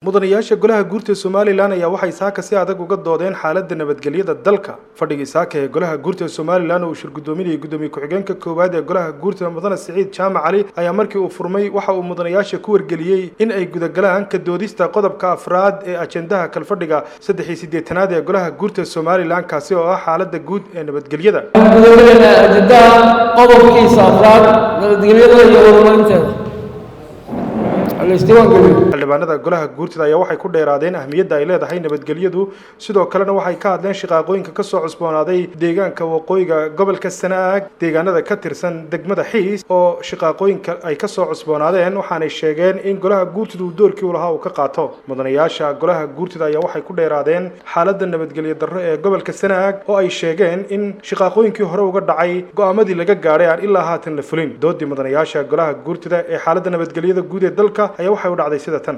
Mudanayaasha golaha guurta Somaliland ayaa waxay saaka si adag uga doodeen xaaladda nabadgelyada dalka. Fadhigii saaka ee golaha guurta Somaliland oo uu shir gudoominayay gudoomiye ku-xigeenka koowaad ee golaha guurta, Mudane Siciid Jaamac Cali, ayaa markii uu furmay waxa uu mudanayaasha ku wargeliyey in ay gudagalaan ka doodista qodobka afraad ee ajendaha kalfadhiga 83aad ee golaha guurta Somaliland, kaasi oo ah xaaladda guud ee nabadgelyada. Waxaan gudagalaynaa ajendaha qodobkiisa afraad, nabadgelyada iyo horumarinteeda. La isdiiwaan geliyo. Xildhibaanada golaha guurtida ayaa waxay ku dheeraadeen ahmiyadda ay leedahay nabadgelyadu. Sidoo kalena waxay ka hadleen shiqaaqooyinka kasoo cusboonaaday deegaanka waqooyiga gobolka Sanaag, deegaanada ka tirsan degmada Xiis oo shiqaaqooyinka ay kasoo cusboonaadeen, waxaanay sheegeen in golaha guurtida uu doorkii u lahaa uu ka qaato. Mudanayaasha golaha guurtida ayaa waxay ku dheeraadeen xaaladda nabadgelyo darro ee gobolka Sanaag, oo ay sheegeen in shiqaaqooyinkii hore uga dhacay go'aamadii laga gaadhay aan ilaa haatan la fulin. Doodii mudanayaasha golaha guurtida ee xaaladda nabadgelyada guud ee dalka ayaa waxay u dhacday sida tan.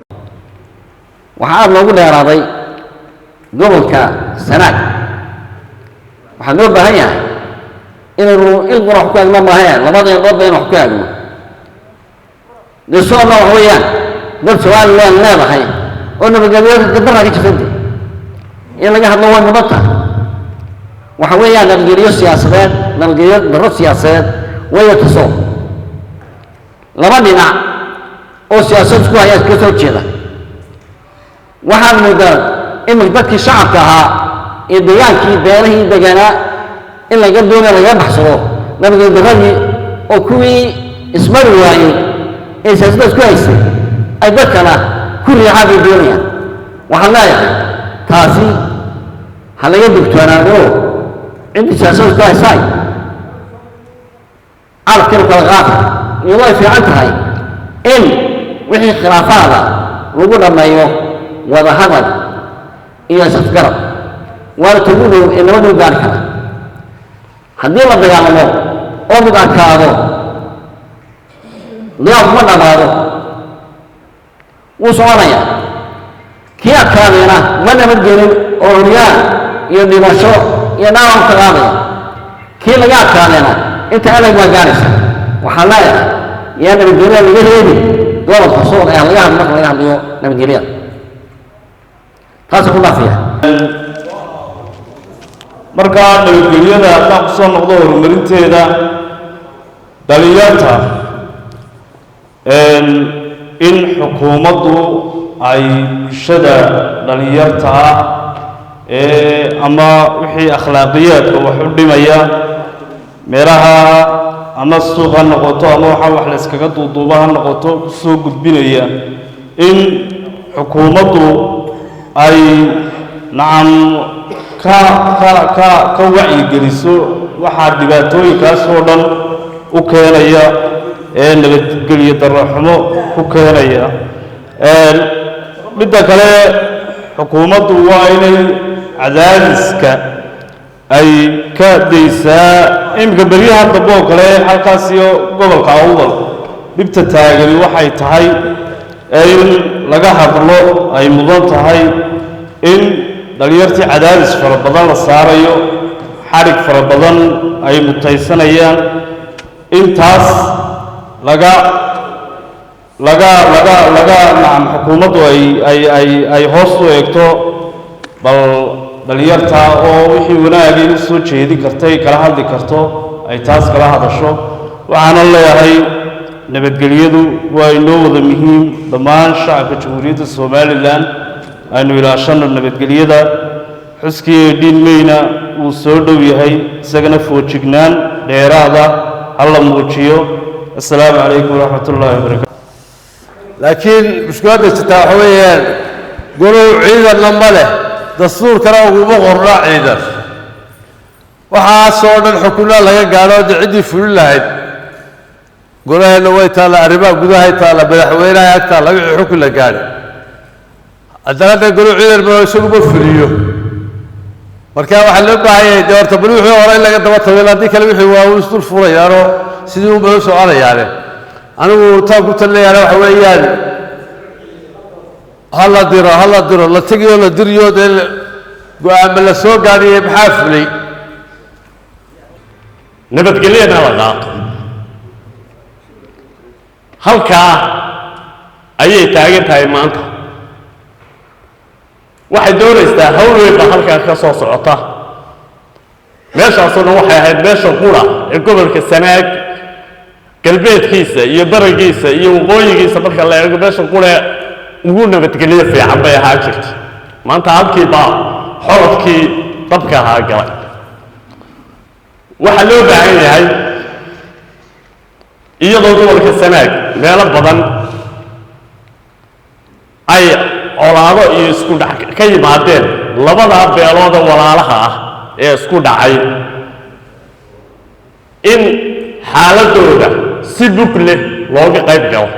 Waxaa aada loogu dheeraaday gobolka Sanaag. Waxaa loo baahan yahay inaynu il qura wax ku eegno maahae, labada indhoodba in wax ku eegno. Dee soonna wax weeyaan dad Somaliland leedahay oo nabadgelyo darraa ka jirtante in laga hadlo way mudan tahay. Waxa weeyaan nabadgelyo siyaasadeed, nabadgelyo darro siyaasadeed waya taso laba dhinac oo siyaasad isku haya iska soo jeeda. Waxaad moodaa imika dadkii shacabka ahaa iyo degaankii beelihii deganaa in laga doonayo lagaga baxsado nabadgelyo darradii, oo kuwii ismari waayey ee siyaasadda isku haysay ay dadkana ku riixaan bay doonayaan. Waxaan leeyahay, taasi ha laga digtoonaado. Ciddii siyaasadda isku haysaay calafkiina kala qaata, iyadoo ay fiican tahay in wixii khilaafaada lagu dhammeeyo wada hadal iyo isafgarad, waana tagu dhow ee nabad gaari kara. Haddii la dagaalamo oo mid adkaado, dagaalku ma dhammaado, wuu soconayaa. Kii adkaadayna ma nabadgelin oo horyaan iyo dhimasho iyo dhaawac ka qaadaya. Kii laga adkaadayna inta adag waa gaaraysa. Waxaan leeyahay, yaa nabadgelyada laga reebi gobolka Sool ee laga hadlo marka laga hadlayo nabadgelyada. Taasa ku dhaafaya. Markaa nabadgelyada haddaan kusoo noqdo, horumarinteeda dhalinyarta, in xukuumaddu ay bulshada dhalinyarta ah ee ama wixii akhlaaqiyaadka wax u dhimaya meelaha, ama suuq ha noqoto ama waxaa wax la iskaga duuduuba ha noqoto, kusoo gudbinaya, in xukuumaddu ay nacam ka wacyigeliso waxaa dhibaatooyinkaas oo dhan u keenaya ee nabadgelyo darro xumo ku keenaya. Midda kale, xukuumaddu waa inay cadaadiska ay ka daysaa. Iminka beryaha dambe oo kale, halkaas iyo gobolka Awdal dhibta taagani waxay tahay in laga hadlo ay mudan tahay in dhalinyartii cadaadis fara badan la saarayo, xadhig fara badan ay mutaysanayaan. Intaas laga nacam xukuumaddu ay hoos u eegto bal dhalinyarta, oo wixii wanaagay u soo jeedin kartay kala hadli karto ay taas kala hadasho. Waxaana leeyahay, nabadgelyadu waa inoo wada muhiim dhammaan shacabka Jamhuuriyadda Somaliland. Aynu ilaashano nabadgelyada. Xuskii 18 Mayna wuu soo dhow yahay, isagana foojignaan dheeraada ha la muujiyo. Assalaamu calaykum waraxmat ullaahi wabarakatu. Laakiin mushkiladda jirtaa waxa weeyaan, golow ciidanna ma leh, dastuurkana uguma qorna ciidan. Waxaasoo dhan xukunaa laga gaadho de ciddii fulin lahayd golaheenna way taalla, arrimaha gudahay taalla, madaxweynaha ag taalla wixii xukun la gaadhay. Haddana de golow ciidan ma isaguma fuliyo. Marka waxaa loo baahan yahay de horta bal wixii hore in laga daba tago, haddii kale wixii waa uu isdul furayaanoo sidii unbay u soconayaane. Anigu taan ku talinayaana waxa weeyaan, ha la diro, ha la diro, la tegiyo, la diriyo, dee go-aama la soo gaadhiyay maxaa fulay? Nabadgelyana la qaato. Halkaa ayay taagan tahay maanta. Waxay doonaysaa hawl weyn baa halkaa ka soo socota. Meeshaasoo dhan waxay ahayd meesha qura ee gobolka Sanaag galbeedkiisa iyo barigiisa iyo waqooyigiisa marka la eego meesha qura ugu nabadgelyo fiican bay ahaa jirta. Maanta halkii baa xorodkii dabka ahaa galay. Waxaa loo baahan yahay iyadoo gobolka Sanaag meelo badan ay colaado iyo isku dhac ka yimaadeen labadaa beelooda walaalaha ah ee isku dhacay in xaaladooda si lug leh looga qayb galo.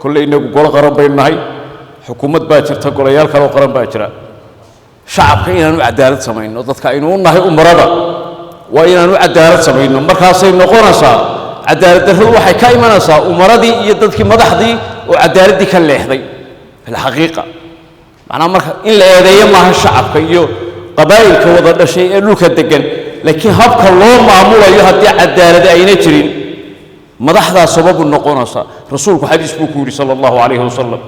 Kolley inagu golo qaran baynu nahay, xukuumad baa jirta, golayaal kale oo qaran baa jira. Shacabka inaanu cadaalad samayno, dadka aynu u nahay umarada waa inaanu cadaalad samayno. Markaasay noqonaysaa cadaalad darradu waxay ka imanaysaa umaradii iyo dadkii madaxdii oo cadaaladdii ka leexday filxaqiiqa. Macnaha marka in la eedeeyo maaha shacabka iyo qabaa'ilka wada dhashay ee dhulka degan, laakiin habka loo maamulayo haddii cadaaladi ayna jirin madaxdaa sababu noqonaysa. Rasuulku xadiis buu ku yidhi sala allahu calayhi wasalam,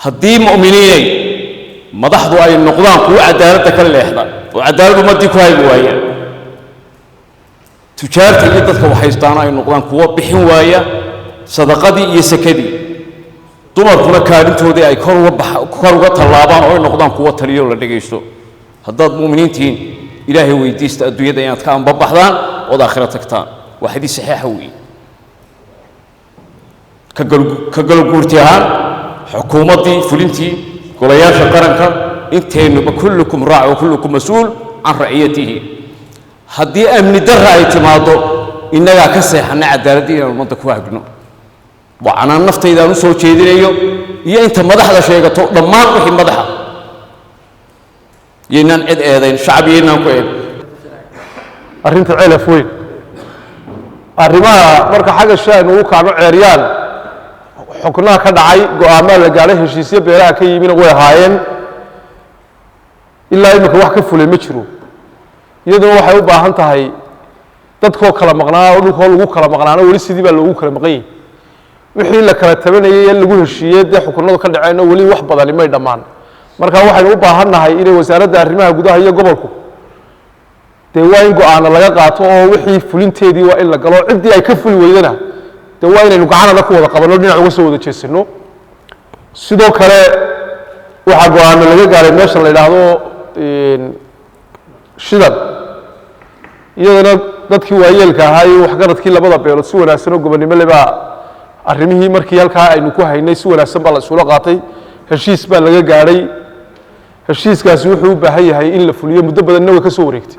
haddii mu'miniinay madaxdu ay noqdaan kuwo cadaaladda ka leexda oo cadaalad ummaddii ku haybi waaya, tujaarta iyo dadka waxhaystaana ay noqdaan kuwo bixin waaya sadaqadii iyo sakadii, dumarkuna kaalintoodii ay kor uga bax kor uga tallaabaan oo ay noqdaan kuwo taliyo la dhegaysto, haddaad mu'miniin tihiin Ilaahay weydiista adduunyada inaad ka ambabaxdaan ood aakhiro tagtaan. Waa xadiis saxiixa weeye. Ka galoguurti ahaan xukuumaddii, fulintii, golayaasha qaranka, inteennuba kullukum raac wa kullukum mas-uul can raciyatihi. Haddii amni darra ay timaaddo innagaa ka seexanna cadaaladdii inaan ummadda ku hagno. Waa canaan naftayda aan u soo jeedinayo iyo inta madaxda sheegato dhammaan wixii madaxa. Yaynaan cid eedayn, shacab yaynaan ku eedayn. Arrinta Ceelaf Weyn, arrimaha marka xagga shi aynu ugu kacno, Ceeryaan xuknaha ka dhacay, go'aamaa la gaadhay, heshiisyo beelaha ka yimina way ahaayeen. Ilaa imika wax ka fulay ma jiro. Iyaduna waxay u baahan tahay dadkoo kala maqnaa oo dhulkoo lagu kala maqnaana weli sidii baa loogu kala maqan yahay. Wixii la kala tabanayay ee lagu heshiiyey dee xukunadu ka dhaceenna weli wax badani may dhammaan. Marka waxaynu u baahan nahay inay wasaaradda arrimaha gudaha iyo gobolku dee waa in go'aano laga qaato oo wixii fulinteedii waa in la galo. Ciddii ay ka fuli weydana dee waa inaynu gacanada ku wada qabanno, dhinac uga soo wada jeesano. Sidoo kale waxaa go'aano laga gaaray meesha la yidhaahdo Shidan. Iyadana dadkii waayeelka ahaa iyo waxgaradkii labada beelood si wanaagsan oo gobonnimo le baa arrimihii markii halkaa aynu ku haynay si wanaagsan baa la isula qaatay, heshiis baa laga gaadhay. Heshiiskaasi wuxuu u baahan yahay in la fuliyo, muddo badanna way ka soo wareegtay.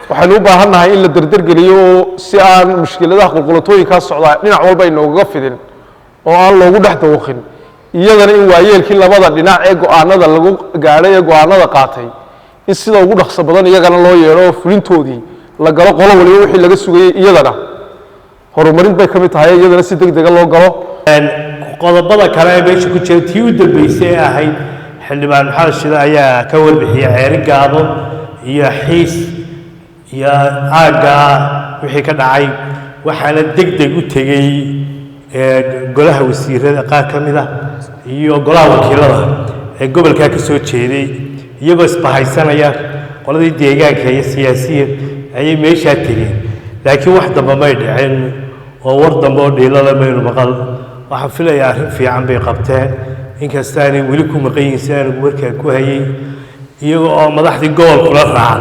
Waxaynu u baahan nahay in la derdergeliyo oo si aan mushkiladaha qulqulatooyinkaa socdaa dhinac walba inoogaga fidin oo aan loogu dhex dawaqin. Iyadana in waayeelkii labada dhinac ee go'aanada lagu gaadhay ee go'aanada qaatay in sida ugu dhaqso badan iyagana loo yeedho oo fulintoodii la galo, qolo waliba wixii laga sugayey iyadana horumarin bay ka mid tahay, iyadana si deg dega loo galo. Qodobada kale ee meesha ku jira, tii u dambeysay ee ahayd xildhibaan Maxamed Shide ayaa ka warbixiyey Ceeri Gaabo iyo Xiis iyo aagga wixii ka dhacay. Waxaana deg deg u tegey golaha wasiirada qaar ka mid ah iyo golaha wakiilada ee gobolkaa ka soo jeeday, iyagoo isbahaysanaya qoladii deegaanka iyo siyaasiya ayay meeshaa tegeen, laakiin wax dambe may dhicin oo war dambe oo dhiilada maynu maqal. Waxaan filayaa arrin fiican bay qabteen, inkasta aanay weli ku maqan yihiin si aanigu markaa ku hayay, iyaga oo madaxdii gobolkula raacday.